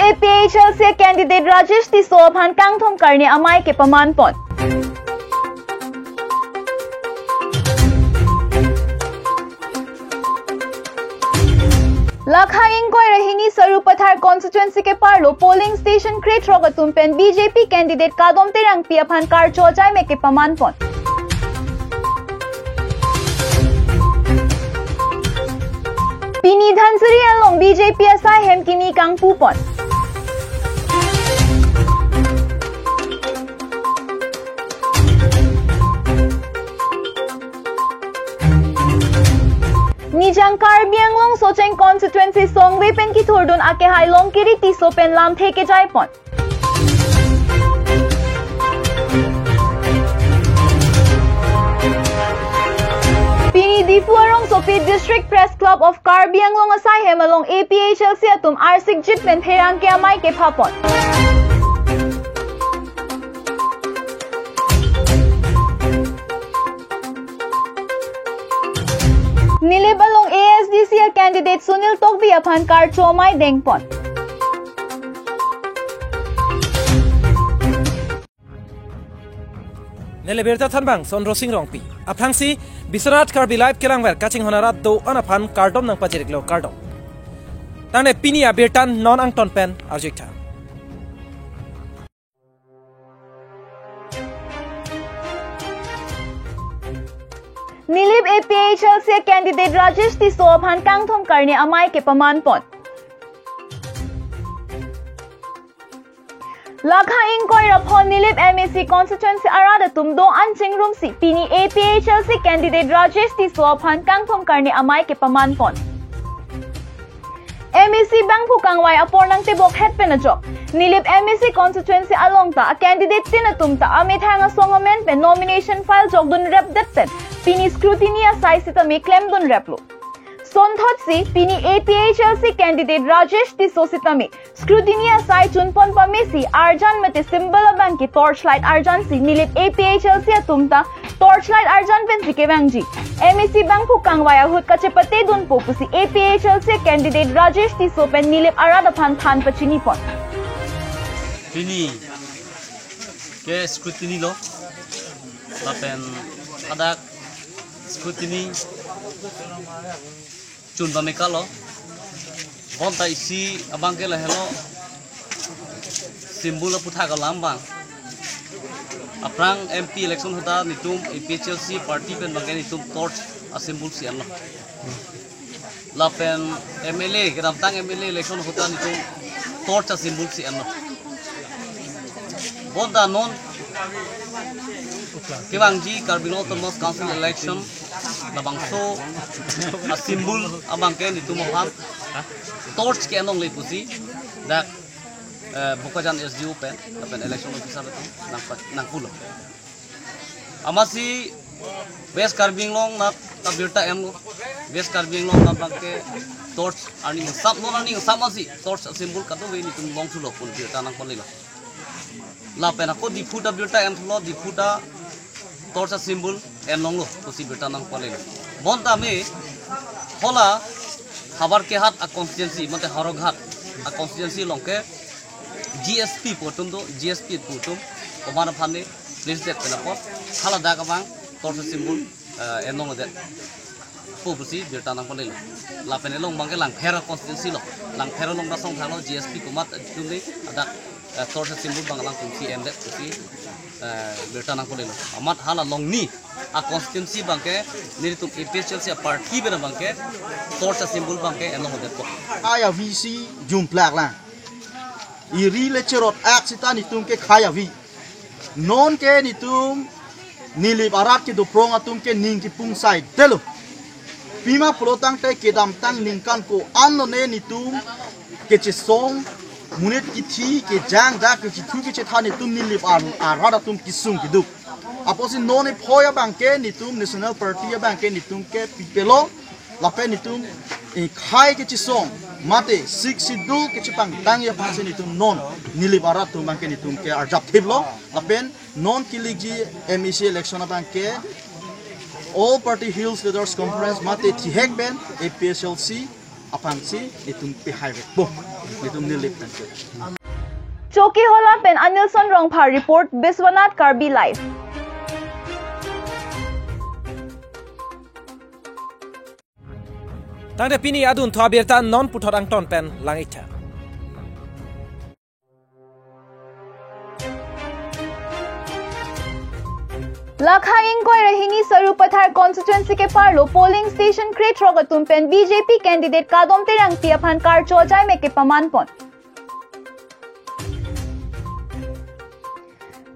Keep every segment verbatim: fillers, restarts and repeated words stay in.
APHLC candidate Rajesh Tisso aphan kangthom karne amei kepaman pon. Lakha ingkoi ra hini Sarupathar constituency ke-arlo polling station krethrok atum pen BJP candidate Kadom Terangpi aphan karcho ajai mei kepaman pon. Pini Dhansiri along BJP asai hem kimi kangpu pon. Nijang Karbi Anglong Socheng constituency songve pen kithurdun akehai Longkiri Tisso pen lamthe kejai pon. Pini Diphu arongsopi District Press Club of Karbi Anglong asai hem along APHLC atum arsik jit pen pherangke amei kepha pon. Nilip along ASDC a candidate Sunil Tokbi aphan karcho amei dengpon. Neli birta thanbang Sondro Sing Rongpi. Aphrangsi Biswanath Karbi Live kelangver kachinghon arat do-an aphan kardom nangpajiriklo, kardom. Tangte pini abirta non angton pen arjuik tha. Nilip APHLC candidate Rajesh Tisso aphan kangthom karne amei kepaman pon. Lakha ingkoi ra pho Nilip MAC constituency arat atum do-an chingrumsi pini APHLC candidate Rajesh Tisso aphan kangthom karne amei kepaman pon. MAC bangphu kangvai apor nangtebok het pen ajok Nilip MAC constituency along ta a candidate tin atum ta amethang asong amen pen nomination file jokdun repdet pen pini scrutiny asai sitame klemdun replo. Sonthotsi pini APHLC candidate Rajesh Tisso sitame scrutiny asai chunpon pamesi arjan mate symbol abangke torchlight arjansi Nilip APHLC atum ta torchlight arjan pensi kevangji. MAC bangphu kangvai ahut kachepate dunpo pusi APHLC candidate Rajesh Tisso pen Nilip arat aphan than pachini pon. Pini ke scrutiny lo, lapen hadak scrutiny chun pameka lo. Bonta isi abangke lahelo symbol aputhak alam abang. Aphrang MP election ahut ta netum APHLC party pen abangke netum torch a symbol si enlo. Lapen MLA, kedamtang MLA election ahut ta netum torch a symbol si enlo. Bonta non kevangji Karbi Anglong Autonomous Council election labangso a symbol abangke netum aphan torch ke-en longle pusi dak, eh, Bokajan SDO pen, lapen election officer pen nangpa-, nangpulo. Amatsi West Karbi Anglong anat ta birta enlo. West Karbi Anglong anat abangke torch arni sap non arni sap masi torch a symbol kadokave netum longthulo pu birta nangpalelo. Lapen ako Diphu ta birta enlo, Diphu ta torch a symbol en longlo pusi birta nangpalelo. Bonta me hala Havarkehat a constituency mate Howraghat a constituency along ke GSP pu atum do, GSP pu atum komat aphan ne place det pen apot hala dak abang torch a symbol, eh, en longledet po pusi birta nangpalelo. Lapen along abangke Langpher a constituency lo. Langpher along ta song thalo GSP komat atum ne hadak, eh, torch a symbol abang alangtum si endet pusi, eh, birta nangpalelo. Amat hala Longni a constituency abangke netum APHLC a party pen abangke torch a symbol abangke en longledetpo. Khei avi si jumplak lang. Iri le cherot ak sita netum ke khei avi. Non ke netum Nilip arat kedo prong atum ke ning kepung saidetlo. Pima pulo tangte kedamtang ningkan ko-an lone netum kechesong monit kithi kejang dak kechethu kechethan netum Nilip ar-, arat atum kesung keduk. Apotsi non ephoi abangke netum National Party abangke netum ke pipelo. Lapen netum, eh, khei kechesong mate Sixth Schedule kechepangtang aphansi netum non Nilip arat atum abangke netum ke arjap thiplo. Lapen non kelikji MAC election abangke All Party Hills Leaders Conference mate thihek pen APHLC aphansi itum pehai vekpo, itum nilip tangke. Chokihola pen Anilson Rongphar report, Biswanath Karbi Live. Tangte pini adunthu abirta non puthot angton pen lang-iktha. Lakha ingkoi ra hini Sarupathar constituency keparlo polling station krethrok atum pen B J P candidate Kadom Terangpi aphan karcho ajaimek kepaman pon.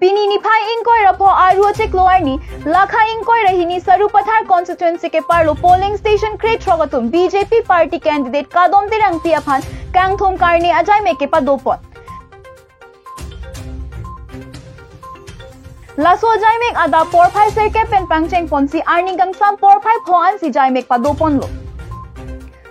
Pini niphai ingkoi ra pho Aru achiklo arni, lakha ingkoi ra hini Sarupathar constituency keparlo polling station krethrok atum B J P party candidate Kadom Terangpi aphan kangthum karne ajaimek kepado pon. Laso ajaimek adap porphai sirkep pen pangcheng ponsi arni kangsam porphai pho ansi ajaimek pado ponlo.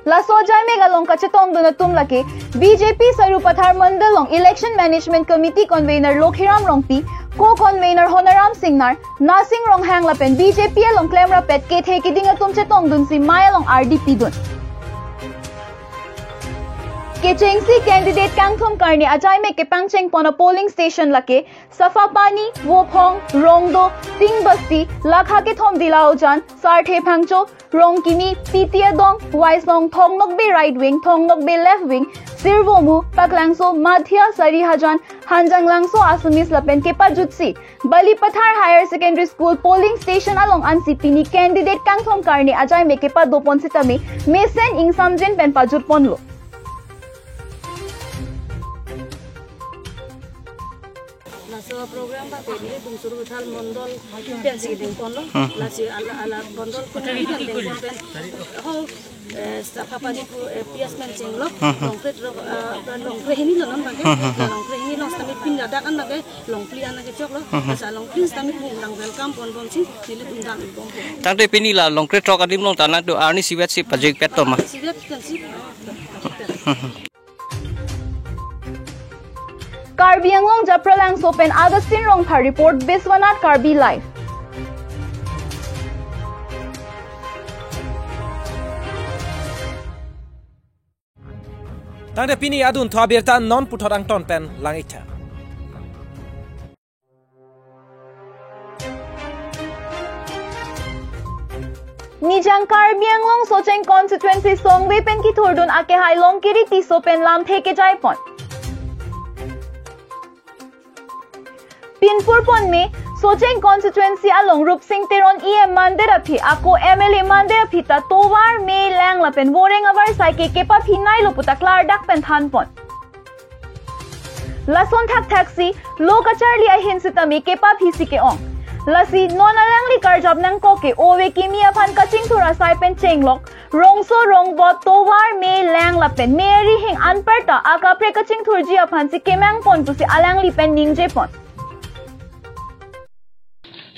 Laso ajaimek along kachetongdun atum lake B J P Sarupathar Mandal along Election Management Committee Convener Lokhiram Rongpi, Co-Convener Honaram Singnar, Nasing Ronghang lapen B J P along klemrap-et kethe kiding atum chetongdunsi mei along ardi pidun. Kechengsi candidate kangthum karne ajaimek kepangcheng pon a polling station lake Safapani, Vophong, Rongdo, Tingbasti, Lakha Kethom Dilaujan, Sarthe Phangcho, Rongkimi, Piti Adong, Waisong Thongnokbe right wing, Thongnokbe left wing, Sirvomu, Paklangso, Madhya, Sarihajan, Hanjanglangso Assamese lapen kepajutsi Balipathar Higher Secondary School polling station along ansi pini candidate kangthum karne ajaimek kepado pon sitame mesen ingsamjin pen pajut ponlo. Laso program abang ke nelitum Sarupathar Mandal pensi dengponlo. Hmm. Lasi ala, ala mandal pen dengpon pen. Ho, eh, Safapani pu, eh, P S Mencheng lo. Hmm, hmm. Longkret lo, eh, longkret hini lo non abang ke. Hmm, hmm, hmm. Longkret hini lo sitame pin ladak an abang ke, longpli an ke choklo. Hmm, hmm. Lasi longpli sitame pu nang welcome ponbomsi nelitum dambom. Tangte pini la longkret throk adim along ta nangtum arni isivet si pajirpet to ma? Isivet pensi. Hmm, hmm. Karbi Anglong Japralangso pen Augustine Rongphar report, Biswanath Karbi Live. Tangte pini adunthu abirta non puthot angton pen lang-iktha. Nijang Karbi Anglong Socheng constituency Songwe pen kithurdun akehai Longkiri Tisso pen lamthe kejai pon. Pinpur pon me, Socheng constituency along Rupsing Teron E M mandir aphi, ako M L A mandir aphi ta tovar me lang lapen voreng avarsai ke kepaphi nailo pu ta klardak pen than pon. Lason thakthaksi lo kacharli ahin sitame kepaphisi ke-ong. Lasi non alangli karjap nangkok ke ove kimi aphan kachingthur asai pen chenglok, rongso rongbot tovar me lang lapen me arihing anparta akaprek kachingthurji aphansi kemang pon pusi alangli pen ningje pon.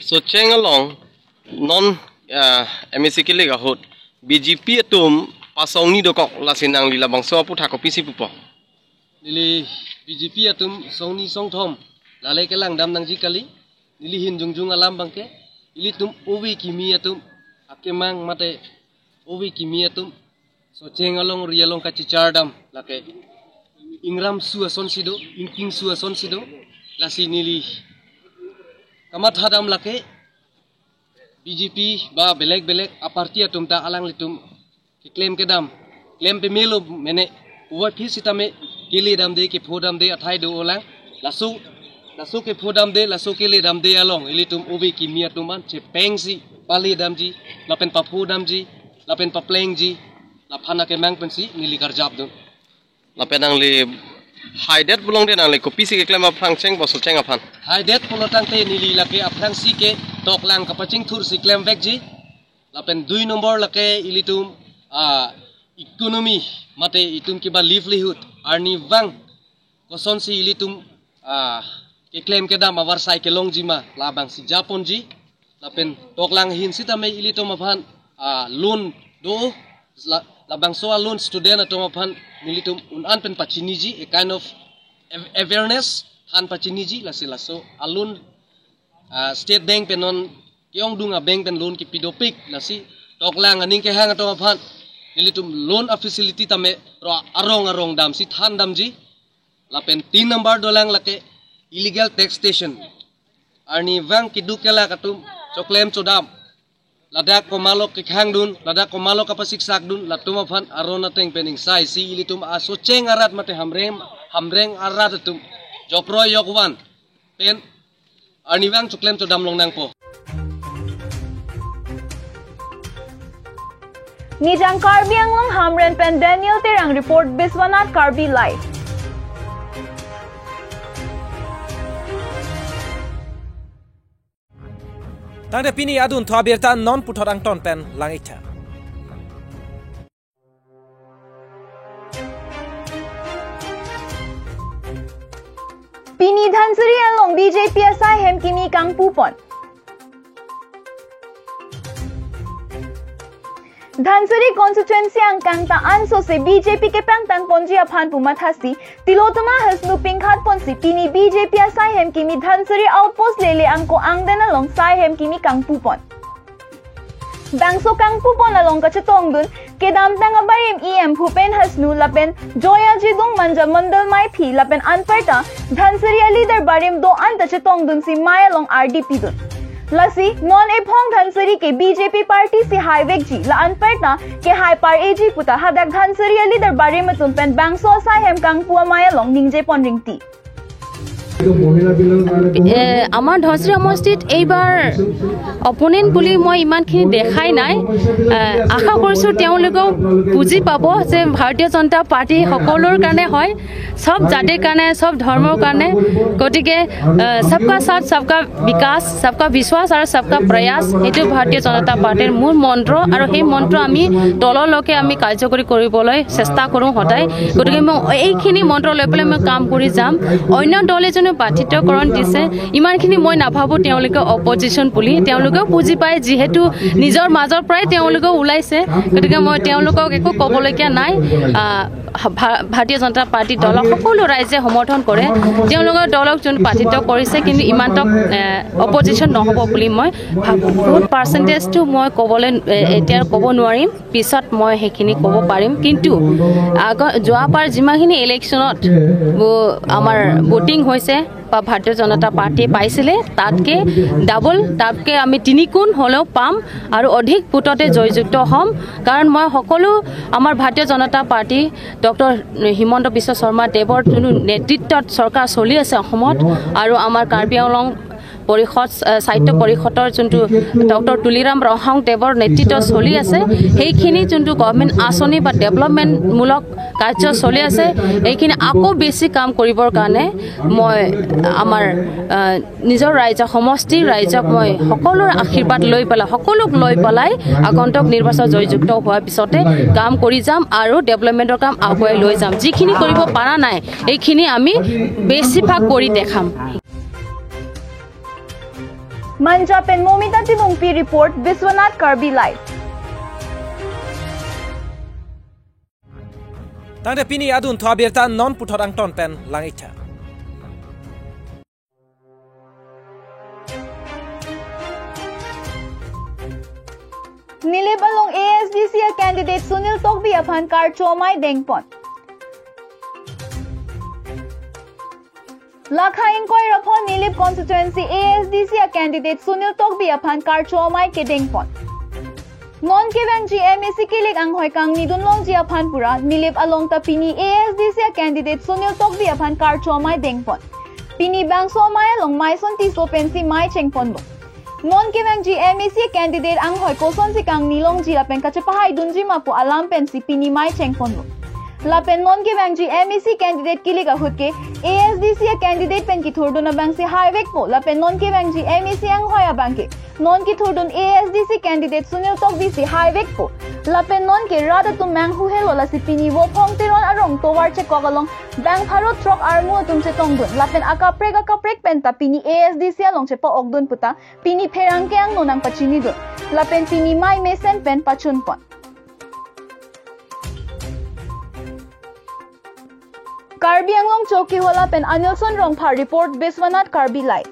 Socheng along non, ah, M A C kilik ahut B J P atum pasongni dokok, lasi nangli labangso aputhak kopisi pupo? Neli B J P atum songni songthom lale kelang dam nangji kali. Neli hin jongjong alam abang ke, ilitum ove kimi atum akemang mate ove kimi atum Socheng alongri along kachichar dam lake ingram su asonsi do, ingting su asonsi do. Lasi neli kamatha dam lake B J P ba belek belek aparty atum ta alanglitum keklem kedam, klem pemelo mene, ove aphi sitame kele damde, kepho damde athai do-olang. Laso, laso kepho damde, laso kele damde along ilitum ove kimi atum an chepengsi pale damji lapen papho damji lapen paplengji, laphan akemang pensi neli karjapdun. Lapen nangli haidet pulote nangli kopisi keklem aphrang chengpo Socheng aphan? Haidet pulo tangte neli lake aphrangsi ke toklang kapachingthursi klemvekji. Lapen dui nombor lake ilitum, ah, economy mate itum kiba livelihood, arnivang kosonsi ilitum, ah, keklem kedam avarsai kelongji ma, labangsi japonji. Lapen toklang ahin sitame ilitum aphan, ah, loan do, la, labangso a loan student atum aphan nelitum un-an pen pachiniji, a kind of av-, awareness aphan pachiniji, lasi laso a loan, ah, State Bank pen non ke-ongdung a bank pen loan kipi dopik, lasi toklang aning kehang atum aphan Nelitum loan a facility tame ro arong arong damsi than damji. Lapen tin number dolang lake illegal taxation. Arnivang keduk kelak atum choklem chodam, ladak komatlo kekhangdun, ladak komatlo kapasiksakdun, latum aphan aron ateng pen ingsaisi ilitum asocheng arat mate hamreng, hamreng arat atum jokroi jokvan pen arnivang choklem chodam long nangpo. Nijang Karbi Anglong Hamren pen Daniel Terang report, Biswanath Karbi Live. Tangte pini adunthu abirta non puthot angton pen lang-iktha. Pini Dhansiri along B J P asai hem kimi kangpupon. Dhansiri constituency angkang ta ansose B J P kepangtangponji aphan pu mathasi, Tilottama Hasnu pingkhatponsi pini B J P asai hem kimi Dhansiri outpost lele angko angden along sai hem kimi kangpupon. Bangso kangpupon along kachetongdun, kedamtang abarim E M Bhupen Hasnu lapen Joyaji Dongmanja Mandal Maiphi lapen anparta Dhansiri a leader barim do-an ta chetongdunsi mei along ardi pidun. Lasi non ephong Dhansiri ke B J P party si haivekji, la anparta kehai par-eji puta hadak Dhansiri a leader barim atum pen bangso asai hem kangpu amei along ningjepon ringti. এ, আমাৰ ধনশিৰি সমষ্টিত এইবাৰ অপোনেণ্ট বুলি মই ইমানখিনি দেখাই নাই। এ, আশা কৰিছোঁ তেওঁলোকেও বুজি পাব যে ভাৰতীয় জনতা পাৰ্টি সকলোৰ কাৰণে হয়, সব জাতিৰ কাৰণে, সব ধৰ্মৰ কাৰণে। গতিকে, এ, সবকা সাথ, সবকা বিকাশ, সবকা বিশ্বাস আৰু সবকা প্ৰয়াস, এইটো ভাৰতীয় জনতা পাৰ্টিৰ মূল মন্ত্ৰ আৰু সেই মন্ত্ৰ আমি তললৈকে আমি কাৰ্যকৰী কৰিবলৈ চেষ্টা কৰোঁ সদায়। গতিকে মই এইখিনি মন্ত্ৰ লৈ পেলাই মই কাম কৰি যাম। অন্য দলে যোনে প্ৰাৰ্থিত্বকৰণ দিছে, ইমানখিনি মই নাভাবোঁ তেওঁলোকে অপজিশ্যন বুলি। তেওঁলোকেও বুজি পায়, যিহেতু নিজৰ মাজৰ পৰাই তেওঁলোকেও ওলাইছে। গতিকে মই তেওঁলোকক একো ক'বলগীয়া নাই। আহ, ভা-, ভাৰতীয় জনতা পাৰ্টি দলক সকলো ৰাইজে সমৰ্থন কৰে। তেওঁলোকৰ দলক যোন প্ৰাৰ্থিত্ব কৰিছে, কিন্তু ইমানতক, এ, অপজিশ্যন নহ'ব বুলি মই ভাবোঁ। ভোট পাৰ্চেণ্টেজটো মই ক'বলৈ, এ, এতিয়া ক'ব নোৱাৰিম, পিছত মই সেইখিনি ক'ব পাৰিম। কিন্তু আগ-, যোৱাবাৰ যিমানখিনি ইলেকশ্যনত ব-, আমাৰ ভোটিং হৈছে বা ভাৰতীয় জনতা পাৰ্টিয়ে পাইছিলে, তাতকে ডাবল, তাতকে আমি তিনিগুণ হ'লেও পাম আৰু অধিক ভোটতে জয়যুক্ত হ'ম। কাৰণ মই সকলো আমাৰ ভাৰতীয় জনতা পাৰ্টি ডক্টৰ হিমন্ত বিশ্ব শৰ্মা দেৱৰ যোনটো নেতৃত্বত চৰকাৰ চলি আছে অসমত আৰু আমাৰ কাৰ্বি আংলং পৰিষদ, আহ, সাহিত্য পৰিষদৰ যোনটো ডক্টৰ তুলিৰাম ৰংহাং দেৱৰ নেতৃত্ব চলি আছে, সেইখিনি যোনটো গভৰ্ণমেণ্ট আঁচনি বা ডেভেলপমেণ্টমূলক কাৰ্য চলি আছে, এইখিনি আকৌ বেছি কাম কৰিবৰ কাৰণে মই আমাৰ, আহ, নিজৰ ৰাইজক, সমষ্টিৰ ৰাইজক মই সকলোৰে আশীৰ্বাদ লৈ পেলাই, সকলোক লৈ পেলাই আগন্তুক নিৰ্বাচন জয়যুক্ত হোৱাৰ পিছতে কাম কৰি যাম আৰু ডেভেলপমেণ্টৰ কাম আগুৱাই লৈ যাম। যিখিনি কৰিব পৰা নাই, এইখিনি আমি বেছিভাগ কৰি দেখাম। Manja pen Momita Timungpi report, Biswanath Karbi Live. Tangte pini adunthu abirta non puthot angton pen lang-iktha. Nilip along A S D C a candidate Sunil Tokbi aphan karcho amei dengpon. Lakha ingkoi ra pho Nilip constituency A S D C a candidate Sunil Tokbi aphan karcho amei kedengpon. Non kevangji M A C kilik anghoi kangnidun longji aphan pura Nilip along ta pini A S D C a candidate Sunil Tokbi aphan karcho amei dengpon. Pini bangso amei along Maison Tisso pensi mei chengponlo. Non kevangji M A C candidate anghoi kosonsi kangni longji lapen kachepahaidunji ma pu alam pensi pini mei chengponlo. Lapen non kevangji M A C candidate kilik ahut ke A S D C a candidate pen kithurdun abangsi haivekpo. Lapen non kevangji M A C anghoi abang ke non kithurdun A S D C candidate Sunil Tokbi si haivekpo. Lapen non ke rat atum manghuhelo, lasi pini Vophong Teron arong tovar chekok along bang pharo throk armu atum chetongdun. Lapen akaprek akaprek pen ta pini A S D C along chepa-okdun puta pini pherangke angno nangpachinidun. Lapen pini mei mesen pen pachunpon. Karbi Anglong Chokihola pen Anilson Rongphar report, Biswanath Karbi Live.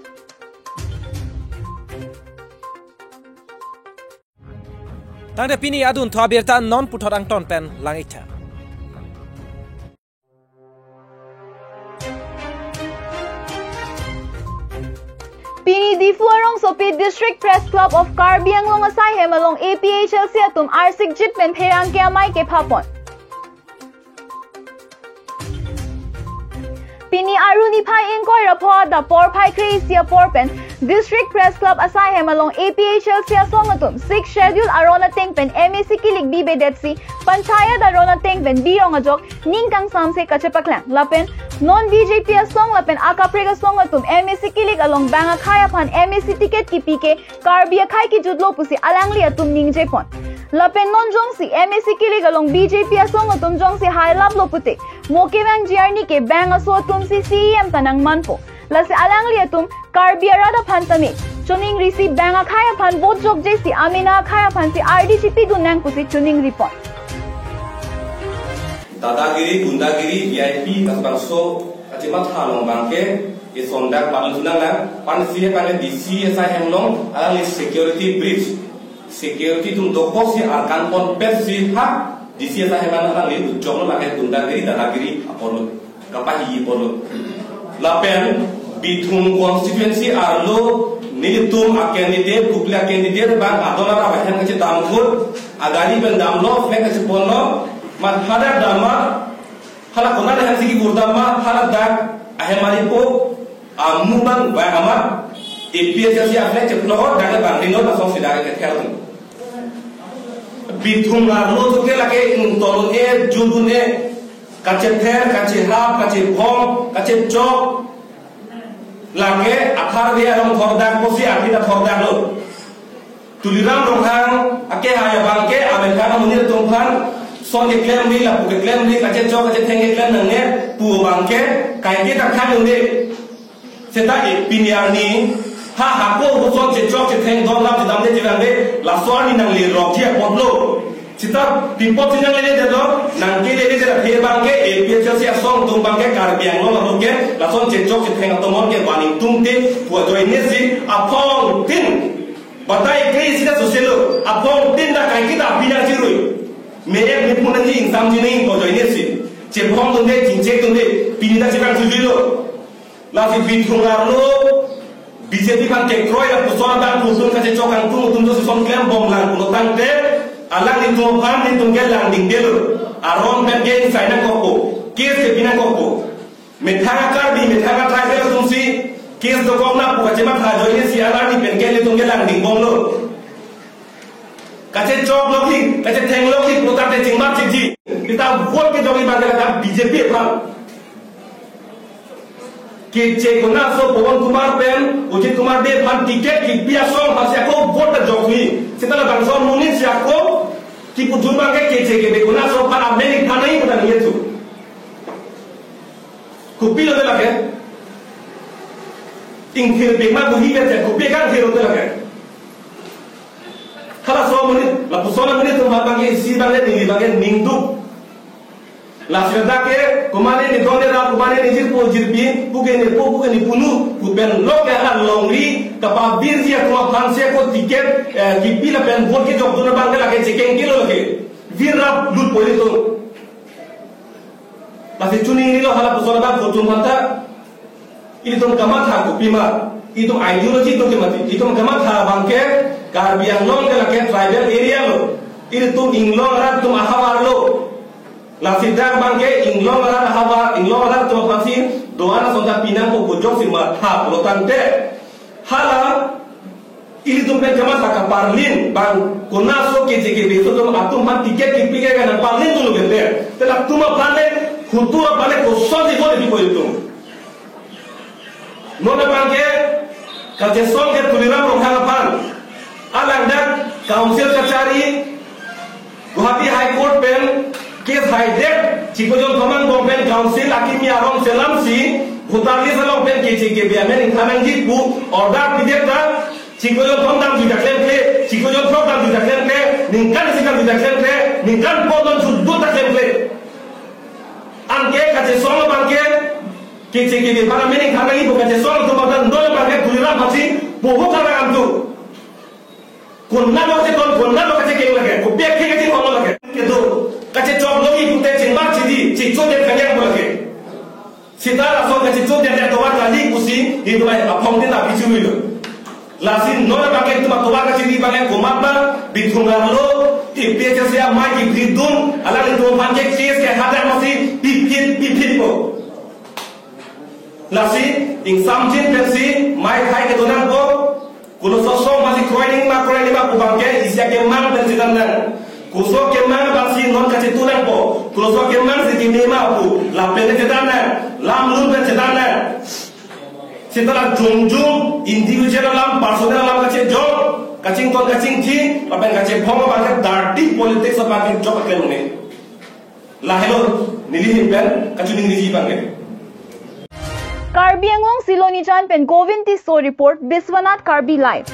Tangte pini adunthu abirta non puthot angton pen lang-iktha. Pini Diphu arongsopi District Press Club of Karbi Anglong asaihem along A P H L C atum arsik jit pen pherangke amei kephapon. Pini Aru niphai ingkoi ra pho adap porphai kre-isi apor pen District Press Club asaihem along A P H L C asong atum Sixth Schedule aron ateng pen M A C kilik bibedetsi Panchayat aron ateng pen birong ajok ning kangsamse kachepaklang lapen non B J P asong lapen akaprek asong atum M A C kilik along bang akhei aphan M A C ticket kipi ke Karbi akhei kejutlo pusi alangli atum ningjepon. Lapen non jongsi M A C kilik along B J P asong atum jongsi hailaplo pute mo kevangji arni ke bang aso atumsi C E M ta nangmanpo. Lasi alangli atum Karbi arat aphan tame choningrisi bang akhei aphan vote jokjesi amena akhei aphansi ardi chipidun nang pusi choningripon. Dadagiri, gundagiri, V I P, kasbangso, kachematha along abangke, kesondak palu sunang lang, pan C F ane D C asaihem along, alangli security breach, security atum dokok si arkan ponpet si ha, D C asaihem along alangli ujok lo lake gundagiri, dadagiri, apor lo, kapahi apor lo. Lapen, Bithung constituency arlo, nelitum a candidate, Kokla candidate, bang adon arat ahem kachedam ahut, agari pen damlo, flag kacheponlo, mat hadak dam ma, hala konat ahem si kevur dam ma, hala dak ahem ari po, amu bang bang amat, A P H L C a flag cheplot, dak bang ringot asong si dak kethel. Bithung arlo tu ke lake ingtol un-e, jul un-e, kachether, kachehap, kachebhong, kachechok, lake athar dia rong thordak, posi api ta thordak lo. Tuliram Ronghang ake haya abangke, amen kan amonit atum aphan, son keklemri, lapu keklemri, kachechok, kachetheng keklem nangne, pu abangke, kaike ta khang un-e. Seta e pini arni, ha hako hu son chechok chetheng don lam chedamde chevangde, laso arni nanglerok ji apotlo. Seta pi apotsi nangleledetlo, nangkeleledetlo, he abangke, A P H L C asong atum abangke, Karbi Anglong arlo ke, lason chechok chetheng atomon ke, van ingtungte, pu ajoine si, aphongtin. Batai kre-isi ta soselo, aphongtin ta kaike ta api nangchirui. Me-ek mephu nangji ingsamji nangji pu ajoine si. Chebhong dunde, chingchek dunde, pini ta chevang sujuilo. Lasi Bithung arlo, B J P aphan kekroi lapuson adang puson kachechok kangtung atum do sison klembom lang pulo tangte, alanglitum aphan nelitum ke langdingdelo. Aron pen ke ingsai nangkokpo, case kepi nangkokpo. Methang a-Karbi, methang a-tribal atumsi, case dokok nang pu kachematha ajoine si alarni pen ke nelitum ke langdingbomlo. Kachechok lokhi, kachetheng lokhi, pulo tangte chingmar chikji. Kita vote kejokji abangke lata B J P aphan. Keche konatso Pawan Kumar pen, Ajit Kumar Dey aphan ticket kipi asong aphansi ako vote ta jokji. Seta labangso amonit si ako, kipujun abangke keche kebe konatso aphan amen ingthan nangji pu ta ningjetu. Kopilo te lake? Ingthir pima buhi ke che, kopi kangthir te lake? Halaso amonit, lapuson amonit atum abangke isi abangke neli abangke ningduk. Lasi dak ke, komatne ne don ne ra, komatne ne jirpo jirpi, pu ke ne po, pu ke ne punu, pu pen lo ke hala longri, kapavirji atum aphansi ako ticket, eh, kipi lapen vote kejokdun abangke lake chekengkelo lake. Vir raplut po ilitum. Lasi choningrilo halapuson abang kochum aphan ta. Ilitum kamatha kopima. Itum ideology atum ke mati. Itum kamatha abangke Karbi Anglong ke lake tribal area lo. Ilitum inglong arat atum ahavar lo. Lasi dak abangke inglong arat ahavar, inglong arat atum aphansi do-an ason ta pinangpo pu ajoksi matha pulo tangte. Hala ilitum pen kamatha kaparlin, bang konatso keche kebe aso atum, atum aphan ticket kipi ke nangparlin dolo kente. Te latum aphan le, hutur aphan le kosonsi vote pipo ilitum. Non abangke kachesong ke Tuliram Ronghang aphan. Alang dak council kachari, Guwahati High Court pen case haidet, chiklo jonthom angbong pen council akimi arong selamsi, voter list along pen keche kebe amen ingthan nangji pu order pidet ta, chiklo jonthom damjui ta klemkle, chiklo jonthrok damjui ta klemkle, ningkan isi damjui ta klemkle, ningkan pondon sudut ta klemkle. Anke kachesong abangke, keche kebe aphan amen ingthan nangji pu kachesong atum abang don abangke Tuliram aphansi, bohok arang atum. Konat lo kacheton, konat lo kachekeng lake, kopi akhei kachinghon lake. Kedo, kachechok logi pute chingbar chidi, chichot det kanyang lake. Sita lason kachechok det tovar kali pusi, itum aphan aphong tin apichu milo. Lasi non abangke itum atovar kachiri abangke komat ba, bithung arlo, APHLC amei kipridun, alanglitum aphan ke case kehadak masi, pipit, pipitpo. Lasi, ingsamjin pensi, mei thai kedo nangpo, koloso song masi kroining ma kroining ma pu abangke isi akemang pen chedan nang. Koso akemang abangsi non kachetu nangpo. Koloso akemang si keme ma pu lapen chedan nang. Lam lun pen chedan nang. Sita la jongjung individual alam, personal alam kachejok, kachington kachingthi, lapen kachebong abangke dirty politics abangke jok aklem ne. Lahelo neli ahin pen kachiningriji abangke. Karbi Anglong Silonijan pen Govind Tisso report, Biswanath Karbi Live.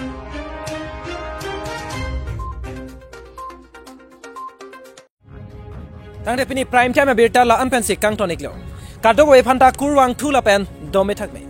Tangte pini Prime Time abirta la-an pensi kangton iklo. Kadokave aphanta kurvangthu lapen dome thakme.